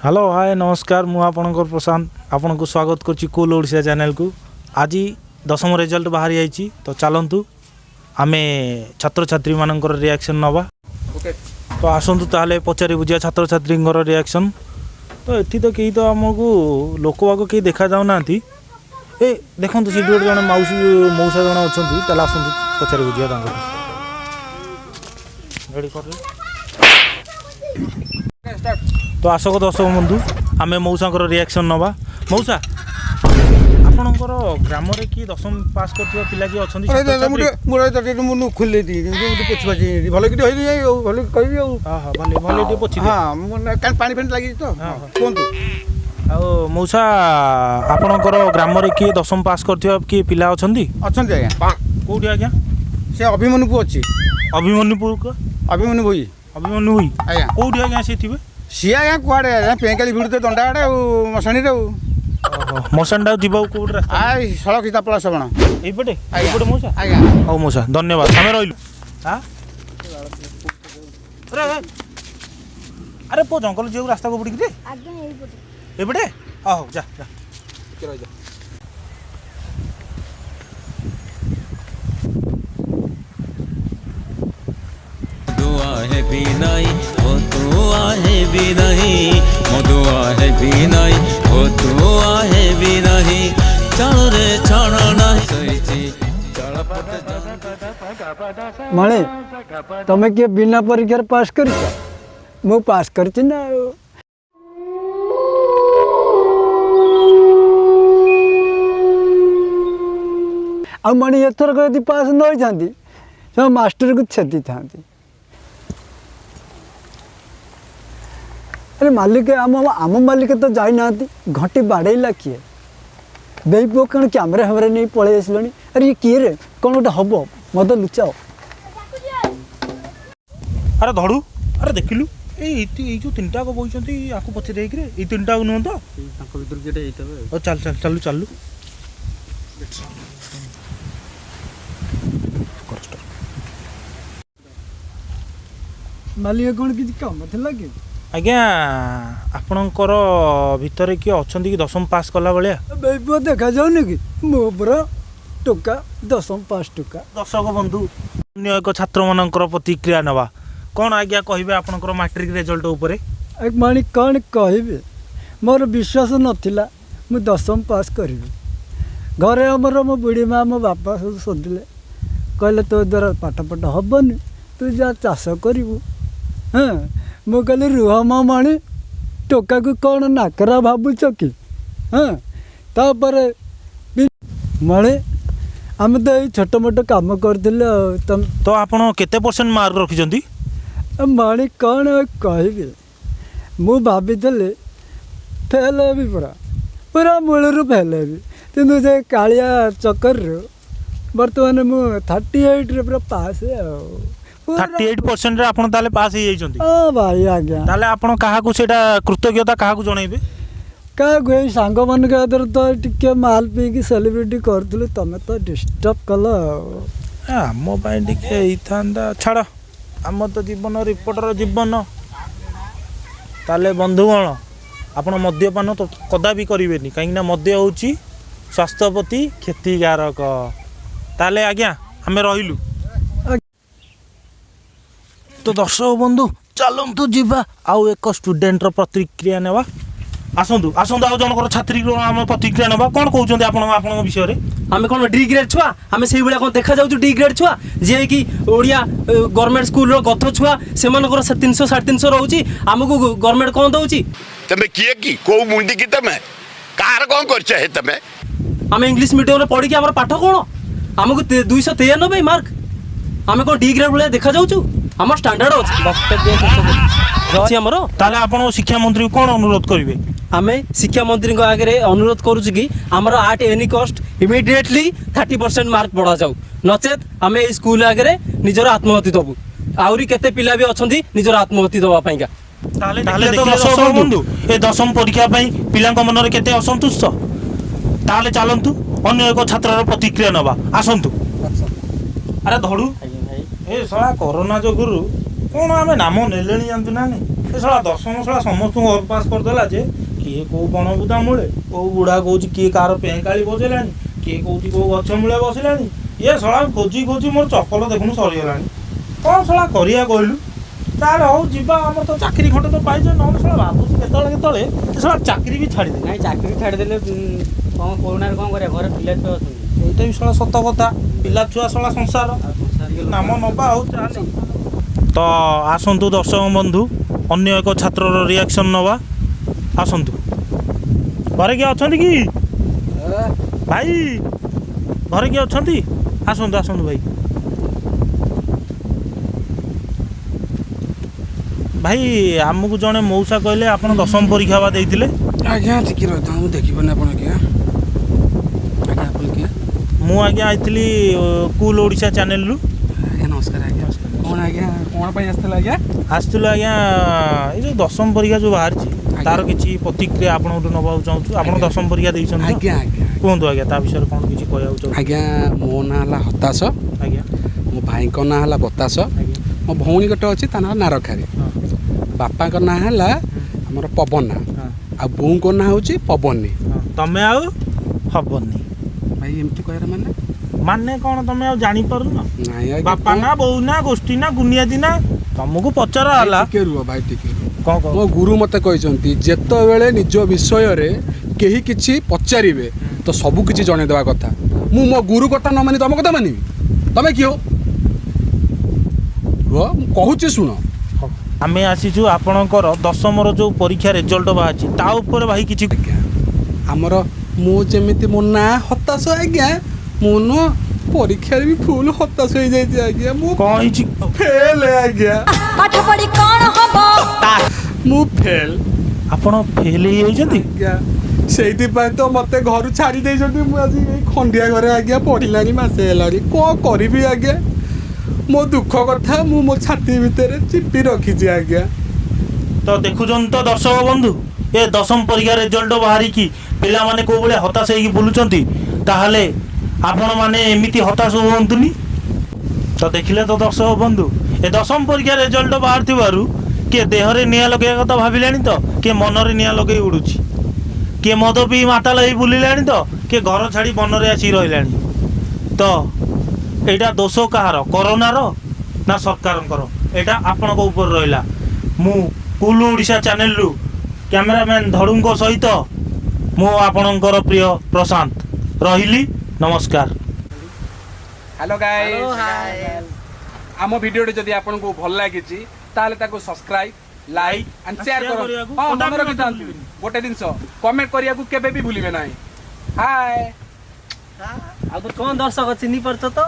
Hello, ହାଏ, ନମସ୍କାର। ମୁଁ ଆପଣଙ୍କର ପ୍ରଶାନ୍ତ, ଆପଣଙ୍କୁ ସ୍ୱାଗତ କରୁଛି କୁଲ୍ ଓଡ଼ିଶା ଚ୍ୟାନେଲକୁ। ଆଜି ଦଶମ ରେଜଲ୍ଟ ବାହାରି ଯାଇଛି, ତ ଚାଲନ୍ତୁ ଆମେ ଛାତ୍ରଛାତ୍ରୀମାନଙ୍କର ରିଆକ୍ସନ୍ ନେବା। ତ ଆସନ୍ତୁ ତାହେଲେ ପଚାରି ବୁଝିବା ଛାତ୍ରଛାତ୍ରୀଙ୍କର ରିଆକ୍ସନ୍। ତ ଏଠି ତ କେହି ତ ଆମକୁ ଲୋକବାକ କେହି ଦେଖାଯାଉନାହାନ୍ତି। ଏ ଦେଖନ୍ତୁ, ସେଠି ଗୋଟେ ଜଣେ ମାଉସୀ ମଉସା ଜଣେ ଅଛନ୍ତି। ତାହେଲେ ଆସନ୍ତୁ ପଚାରି ବୁଝିବା ତାଙ୍କଠୁ। ରେଡ଼ି କରିଲେ ତ ଆସକ ଦର୍ଶକ ବନ୍ଧୁ, ଆମେ ମଉସାଙ୍କର ରିଆକ୍ସନ୍ ନେବା। ମଉସା, ଆପଣଙ୍କର ଗ୍ରାମରେ କିଏ ଦଶମ ପାସ୍ କରିଥିବା ପିଲା କିଏ ଅଛନ୍ତି? ଛାତ୍ରଛାତ୍ରୀ? ମୁଁ ଖୋଲି ଦେଇକି ପୋଛି ପାଛି ଭଲ କି ହେଇନି ଆଉ ଭଲ କହିବି ଆଉ। ହଁ ହଁ, ଭଲ ଭଲ, ଟିକେ ପୋଛି ଦିଅ। ହଁ, ମୁଁ କାରଣ ପାଣି ଫାଣି ଲାଗିଛି ତ। ହଁ। କୁହନ୍ତୁ। ଆଉ ମଉସା, ଆପଣଙ୍କର ଗ୍ରାମରେ କିଏ ଦଶମ ପାସ୍ କରିଥିବା କିଏ ପିଲା ଅଛନ୍ତି? ଅଛନ୍ତି ଆଜ୍ଞା। କୋଉଠି ଆଜ୍ଞା? ସେ ଅଭିମନ୍ୟୁପୁର ଅଛି। ଅଭିମନ୍ୟୁପୁର? ଅଭିମନ୍ୟୁ ଭୋଇ। ଅଭିମନ୍ୟୁ ଭୋଇ? ଆଜ୍ଞା। କୋଉଠି ଆଜ୍ଞା ସେ ଥିବେ? ସିଏ ଆଜ୍ଞା କୁଆଡ଼େ ଆଜ୍ଞା ପେଁକାଲି ଭିଡ଼ୁତେ ଦଣ୍ଡା ଆଡ଼େ ଆଉ ମଶାଣିରେ ଆଉ। ମଶାଣିଟା ଯିବାକୁ କୋଉଠି ରାସ୍ତା? ଆ ସଳଖିତା ପଳାଶବଣ। ଏଇପଟେ? ଆଜ୍ଞା। ଏଇପଟେ ମଉସା? ଆଜ୍ଞା। ହଉ ମଉସା, ଧନ୍ୟବାଦ, ଆମେ ରହିଲୁ। ଆରେ ଆରେ ପୁଅ, ଜଙ୍ଗଲ ଯିବାକୁ ରାସ୍ତା କୋଉଠି କିରେ? ଆଜ୍ଞା, ଏଇପଟେ। ଏପଟେ? ହଉ, ଯା ଯା। दुआ है भी नहीं वो दुआ है भी नहीं, मधुआ है भी नहीं वो दुआ है भी नहीं, चलो रे छाड़ो नहीं सोईছি ଚଳପଟ। ମଣି, ତମେ କିଏ ବିନା ପରୀକ୍ଷାରେ ପାସ୍ କରିଛ? ମୁଁ ପାସ୍ କରିଛି ନା ଆଉ। ଆଉ ମଣି, ଏଥରକ ଯଦି ପାସ୍ ନ ହେଇଥାନ୍ତି, ସେ ମାଷ୍ଟରକୁ ଛେଦିଥାନ୍ତି। ଆରେ ମାଲିକ, ଆମ ମାଲିକ ତ ଯାଇନାହାନ୍ତି, ଘଣ୍ଟି ବାଡ଼େଇଲା କିଏ? ବେଇ ପୁଅ କ'ଣ କ୍ୟାମେରା ଫ୍ୟାମେରା ନେଇ ପଳେଇ ଆସିଲାଣି? ଆରେ ଇଏ କିଏ ରେ? କ'ଣ ଗୋଟେ ହବ, ମଦ ଲୁଚାଅ। ଆରେ ଧଡ଼ୁ, ଆରେ ଦେଖିଲୁ, ଏଇ ଯୋଉ ତିନିଟାକ ବଇଛନ୍ତି, ଆକୁ ପଚାରି ହେଇକିରେ, ଏଇ ତିନିଟାକୁ ନୁହଁ ତ? ତାଙ୍କ ଭିତରୁ କିଏ ହେଇଥିବ। ହଉ, ଚାଲ ଚାଲ, ଚାଲୁ ଚାଲୁ। ମାଲିକ, କ'ଣ କିଛି କାମ ଥିଲା କି? ଆଜ୍ଞା, ଆପଣଙ୍କର ଭିତରେ କିଏ ଅଛନ୍ତି କି ଦଶମ ପାସ୍ କଲା ଭଳିଆ? ବେଇ ପୁଅ, ଦେଖାଯାଉନି କି? ମୁଁ ପୁରା ଟୋକା, ଦଶମ ପାସ୍ ଟୋକା। ଦର୍ଶକ ବନ୍ଧୁ, ଅନ୍ୟ ଏକ ଛାତ୍ରମାନଙ୍କର ପ୍ରତିକ୍ରିୟା ନେବା। କ'ଣ ଆଜ୍ଞା କହିବେ ଆପଣଙ୍କର ମାଟ୍ରିକ ରେଜଲ୍ଟ ଉପରେ? ଏ ମଣି, କ'ଣ କହିବି, ମୋର ବିଶ୍ୱାସ ନଥିଲା ମୁଁ ଦଶମ ପାସ୍ କରିବି। ଘରେ ଆମର ମୋ ବୁଢ଼ୀ ମା, ମୋ ବାପା ସବୁ ଶୋଧିଲେ, କହିଲେ ତୋ ଦ୍ୱାରା ପାଠ ପାଠ ହେବନି, ତୁ ଯା ଚାଷ କରିବୁ। ହଁ, ମୁଁ କହିଲି ରୁହ ମୋ ମଣି, ଟୋକାକୁ କ'ଣ ନାକରା ଭାବୁଛ କି? ହଁ, ତାପରେ ବି ମଣି, ଆମେ ତ ଏଇ ଛୋଟ ମୋଟ କାମ କରିଥିଲୁ ଆଉ ତମେ। ତ ଆପଣ କେତେ ପରସେଣ୍ଟ ମାର୍କ ରଖିଛନ୍ତି? ମଣି, କ'ଣ ଆଉ କହିବି, ମୁଁ ଭାବିଥିଲି ଫେଲ୍ ହେବି, ପୁରା ପୁରା ମୂଳରୁ ଫେଲ୍ ହେବି, କିନ୍ତୁ ସେ କାଳିଆ ଚକରରୁ ବର୍ତ୍ତମାନ ମୁଁ 38ରେ ପୁରା ପାସ୍ ଆଉ 38 ପରସେଣ୍ଟରେ ଆପଣ ତାହେଲେ ପାସ୍ ହେଇଯାଇଛନ୍ତି? ହଁ ଭାଇ, ଆଜ୍ଞା। ତାହେଲେ ଆପଣ କାହାକୁ ସେଇଟା କୃତଜ୍ଞତା କାହାକୁ ଜଣେଇବେ? କାହାକୁ, ଏଇ ସାଙ୍ଗମାନଙ୍କ ହାତରେ ତ ଟିକେ ମାଲ ପିଇକି ସେଲିବ୍ରେଟି କରୁଥିଲୁ, ତମେ ତ ଡିଷ୍ଟର୍ବ କଲ ଆଉ। ଏ, ଆମ ପାଇଁ ଟିକେ ହେଇଥାନ୍ତା। ଛାଡ଼, ଆମ ତ ଜୀବନ ରିପୋର୍ଟର ଜୀବନ। ତାହେଲେ ବନ୍ଧୁଗଣ, ଆପଣ ମଦ୍ୟପାନ ତ କଦାପି କରିବେନି, କାହିଁକିନା ମଦ୍ୟ ହେଉଛି ସ୍ୱାସ୍ଥ୍ୟ ପ୍ରତି କ୍ଷତିକାରକ। ତାହେଲେ ଆଜ୍ଞା, ଆମେ ରହିଲୁ। ତ ଦର୍ଶକ ବନ୍ଧୁ, ଚାଲନ୍ତୁ ଯିବା ଆଉ ଏକ ଷ୍ଟୁଡେଣ୍ଟର ପ୍ରତିକ୍ରିୟା ନେବା। ଆସନ୍ତୁ ଆସନ୍ତୁ, ଆଉ ଜଣଙ୍କର ଛାତ୍ରୀର ଆମ ପ୍ରତିକ୍ରିୟା ନେବା। କ'ଣ କହୁଛନ୍ତି ଆପଣ ଆପଣଙ୍କ ବିଷୟରେ? ଆମେ କ'ଣ ଡି ଗ୍ରେଡ୍ ଛୁଆ? ଆମେ ସେଇଭଳିଆ କ'ଣ ଦେଖାଯାଉଛୁ ଡି ଗ୍ରେଡ୍ ଛୁଆ? ଯିଏକି ଓଡ଼ିଆ ଗଭର୍ଣ୍ଣମେଣ୍ଟ ସ୍କୁଲର ଗଧ ଛୁଆ, ସେମାନଙ୍କର ସେ 300 350 ରହୁଛି, ଆମକୁ ଗଭର୍ଣ୍ଣମେଣ୍ଟ କ'ଣ ଦେଉଛି? ତମେ କିଏ କି, କୋଉ ମୁଣ୍ଡି କି ତମେ, କାହାର କଣ କରିଛ ହେ ତମେ? ଆମେ ଇଂଲିଶ ମିଡ଼ିୟମରେ ପଢ଼ିକି ଆମର ପାଠ କ'ଣ? ଆମକୁ 293 ମାର୍କ, ଆମେ କ'ଣ ଡି ଗ୍ରେଡ୍ ଭଳିଆ ଦେଖାଯାଉଛୁ? ଆମର ଷ୍ଟାଣ୍ଡାର୍ଡ ଅଛି, ଅଛି ଆମର। ତାହେଲେ ଆପଣ ଶିକ୍ଷାମନ୍ତ୍ରୀକୁ କ'ଣ ଅନୁରୋଧ କରିବେ? ଆମେ ଶିକ୍ଷାମନ୍ତ୍ରୀଙ୍କ ଆଗରେ ଅନୁରୋଧ କରୁଛୁ କି ଆମର at any cost immediately 30% mark ବଢ଼ାଯାଉ, ନଚେତ୍ ଆମେ ଏଇ ସ୍କୁଲ ଆଗରେ ନିଜର ଆତ୍ମହତ୍ୟା ଦେବୁ। ଆହୁରି କେତେ ପିଲା ବି ଅଛନ୍ତି ନିଜର ଆତ୍ମହତ୍ୟା ଦେବା ପାଇଁକା। ତାହେଲେ ଦେଖିଲେ ତ ଦର୍ଶକ ବନ୍ଧୁ, ଏ ଦଶମ ପରୀକ୍ଷା ପାଇଁ ପିଲାଙ୍କ ମନରେ କେତେ ଅସନ୍ତୁଷ୍ଟ। ତାହେଲେ ଚାଲନ୍ତୁ ଅନ୍ୟ ଏକ ଛାତ୍ରର ପ୍ରତିକ୍ରିୟା ନେବା। ଆସନ୍ତୁ। ଆରେ ଧଡ଼ୁ, ଏ ଶଳା କରୋନା ଯୋଗୁରୁ କ'ଣ ଆମେ ନାମ ନେଲେଣି ଜାଣିଛୁ ନା ନାଇଁ? ଏ ଶଳା ଦଶମ ଶଳା ସମସ୍ତଙ୍କୁ ଅଲ୍ ପାସ୍ କରିଦେଲା ଯେ କିଏ କୋଉ ବଣବୁଦା ମୂଳେ, କୋଉ ବୁଢ଼ା କହୁଛି କିଏ କାହାର ପେଁକାଳି ବଜେଇଲାଣି, କିଏ କହୁଛି କୋଉ ଗଛ ମୂଳେ ବସିଲାଣି। ଇଏ ଶଳା ଖୋଜି ଖୋଜି ମୋର ଚପଲ ଦେଖୁନୁ ସରିଗଲାଣି। କ'ଣ ଶଳା କରିବା କହିଲୁ? ତାହେଲେ ହଉ ଯିବା, ଆମର ତ ଚାକିରି ଖଣ୍ଡେ ତ ପାଇଛ। ନହେଲେ ଶଳା ଭାବୁଛି କେତେବେଳେ କେତେବେଳେ ଏ ଶଳା ଚାକିରି ବି ଛାଡ଼ିଦେବି। ନାଇଁ, ଚାକିରି ଛାଡ଼ିଦେଲେ କ'ଣ କରୁଣାରେ କ'ଣ କରିବା? ଘରେ ପିଲା ଛୁଆ ଅଛନ୍ତି। ଏଇଟା ବି ଶଳା ସତ କଥା, ପିଲା ଛୁଆ ଶଳା ସଂସାର। ଆଉ ସଂସାରିକ ଲୋକ। ନାମ ନବା। ଆଉ ଚାଲେ ତ, ଆସନ୍ତୁ ଦର୍ଶକ ବନ୍ଧୁ, ଅନ୍ୟ ଏକ ଛାତ୍ରର ରିଆକ୍ସନ୍ ନେବା। ଆସନ୍ତୁ। ଘରେ କିଏ ଅଛନ୍ତି କି ଭାଇ? ଘରେ କିଏ ଅଛନ୍ତି? ଆସନ୍ତୁ, ଆସନ୍ତୁ ଭାଇ। ଭାଇ, ଆମକୁ ଜଣେ ମଉସା କହିଲେ ଆପଣ ଦଶମ ପରୀକ୍ଷା ବା ଦେଇଥିଲେ। ଆଜ୍ଞା, ଟିକେ ରହିଥାଉ, ମୁଁ ଦେଖିପାରୁନି। ଆପଣ କିଏ ଆଜ୍ଞା? ଆପଣ କିଏ? ମୁଁ ଆଜ୍ଞା ଆଇଥିଲି କୁଲ୍ ଓଡ଼ିଶା ଚ୍ୟାନେଲରୁ। ଆଜ୍ଞା ନମସ୍କାର ଆଜ୍ଞା। କ'ଣ ଆଜ୍ଞା, କ'ଣ ପାଇଁ ଆସିଥିଲେ ଆଜ୍ଞା? ଆସିଥିଲୁ ଆଜ୍ଞା, ଏଇ ଯେଉଁ ଦଶମ ପରୀକ୍ଷା ଯେଉଁ ବାହାରିଛି ତାର କିଛି ପ୍ରତିକ୍ରିୟା ଆପଣଙ୍କଠୁ ନେବାକୁ ଚାହୁଁଛୁ। ଆପଣ ଦଶମ ପରୀକ୍ଷା ଦେଇଛନ୍ତି ତ? ଆଜ୍ଞା ଆଜ୍ଞା କୁହନ୍ତୁ ଆଜ୍ଞା, ତା ବିଷୟରେ କ'ଣ କିଛି କହିବାକୁ ଚାହୁଁଛୁ। ଆଜ୍ଞା, ମୋ ନାଁ ହେଲା ହତାଶ। ମୋ ଭାଇଙ୍କ ନାଁ ହେଲା ବତାସ। ମୋ ଭଉଣୀ ଗୋଟେ ଅଛି, ତା ନାଁ ନାରଖାରୀ। ବାପାଙ୍କ ନାଁ ହେଲା ଆମର ପବନା। ଆଉ ବୋଉଙ୍କ ନାଁ ହେଉଛି ପବନୀ। ହଁ। ତମେ ଆଉ ହବନି। ଭାଇ, ଏମିତି କହିବାର ମାନେ? ମାନେ କ'ଣ, ତମେ ଆଉ ଜାଣିପାରୁନ? ନାଇଁ ଆଜ୍ଞା। ବାପା ନା, ବୋଉ ନା, ଗୋଷ୍ଠୀ ନା, ଗୁନିଆଦି ନା, ତମକୁ ପଚରା ହେଲା। ଟିକେ ରୁହ ଭାଇ, ଟିକେ ରୁହ। କ'ଣ କହ? ମୋ ଗୁରୁ ମୋତେ କହିଛନ୍ତି, ଯେତେବେଳେ ନିଜ ବିଷୟରେ କେହି କିଛି ପଚାରିବେ ତ ସବୁ କିଛି ଜଣେଇଦେବା କଥା। ମୁଁ ମୋ ଗୁରୁ କଥା ନ ମାନି ତମ କଥା ମାନିବି? ତମେ କିଏ ହୋ? ରୁହ, ମୁଁ କହୁଛି ଶୁଣ। ଆମେ ଆସିଛୁ ଆପଣଙ୍କର ଦଶମର ଯେଉଁ ପରୀକ୍ଷା ରେଜଲ୍ଟ ବାହାରିଛି ତା ଉପରେ ଭାଇ କିଛି। ଆଜ୍ଞା, ଆମର ମୁଁ ଯେମିତି ମୋ ନାଁ ହତାଶ ଆଜ୍ଞା, ମୁଁ ନୁହଁ ପରୀକ୍ଷାରେ ବି ଫୁଲ୍ ହତାଶ ହେଇଯାଇଛି ଆଜ୍ଞା ମୁଁ। କ'ଣ ହେଇଛି? ଫେଲ୍ ଆଜ୍ଞା। ପାଠ ପଢି କଣ ହବ? ମୁଁ ଫେଲ୍। ଆପଣ ଫେଲ୍ ହେଇଯାଇଛନ୍ତି? ଆଜ୍ଞା, ସେଇଥିପାଇଁ ତ ମୋତେ ଘରୁ ଛାଡ଼ି ଦେଇଛନ୍ତି। ମୁଁ ଆଜି ଏଇ ଖଣ୍ଡିଆ ଘରେ ଆଜ୍ଞା ପଡ଼ିଲାଣି, ମାସେ ହେଲାଣି। କ'ଣ କରିବି ଆଜ୍ଞା? ମୋ ଦୁଃଖ କଥା ମୁଁ ମୋ ଛାତି ଭିତରେ ଚିପି ରଖିଛି ଆଜ୍ଞା। ତ ଦେଖୁଛନ୍ତି ତ ଦର୍ଶକ ବନ୍ଧୁ, ଏ ଦଶମ ପରୀକ୍ଷା ରେଜଲ୍ଟ ବାହାରିକି ପିଲାମାନେ କେଉଁ ଭଳିଆ ହତାଶ ହେଇକି ବୁଲୁଛନ୍ତି। ତାହେଲେ ଆପଣମାନେ ଏମିତି ହତାଶ ହୁଅନ୍ତୁନି। ତ ଦେଖିଲେ ତ ଦର୍ଶକ ବନ୍ଧୁ, ଏ ଦଶମ ପରୀକ୍ଷା ରେଜଲ୍ଟ ବାହାରିଥିବାରୁ କିଏ ଦେହରେ ନିଆଁ ଲଗେଇବା କଥା ଭାବିଲାଣି ତ କିଏ ମନରେ ନିଆଁ ଲଗେଇ ଉଡ଼ୁଛି, କିଏ ମଦ ପିଇ ମାତାଲ ହେଇ ବୁଲିଲାଣି ତ କିଏ ଘର ଛାଡ଼ି ବନରେ ଆସିକି ରହିଲାଣି। ତ ଏଇଟା ଦୋଷ କାହାର, କରୋନାର ନା ସରକାରଙ୍କର? ଏଇଟା ଆପଣଙ୍କ ଉପରେ ରହିଲା। ମୁଁ କୁଲ୍ ଓଡ଼ିଶା ଚ୍ୟାନେଲରୁ କ୍ୟାମେରାମ୍ୟାନ୍ ଧଡ଼ୁଙ୍କ ସହିତ ମୁଁ ଆପଣଙ୍କର ପ୍ରିୟ ପ୍ରଶାନ୍ତ ରହିଲି। ନମସ୍କାର। ହ୍ୟାଲୋ ଗାଇସ୍, ଆମ ଭିଡ଼ିଓଟି ଯଦି ଆପଣଙ୍କୁ ଭଲ ଲାଗିଛି ତାହେଲେ ତାକୁ subscribe, like and share share କରନ୍ତୁ। କରିବାକୁ ହଁ, କଦାପି ମନେ ମଧ୍ୟ ରଖିଥାନ୍ତୁ ଭୁଲିବେନି। ଗୋଟେ ଜିନିଷ, କମେଣ୍ଟ କରିବାକୁ କେବେ ବି ଭୁଲିବେ ନାହିଁ। ହାଏ। ଆଉ ତ କ'ଣ ଦର୍ଶକ ଚିହ୍ନି ପାରୁଛ ତ?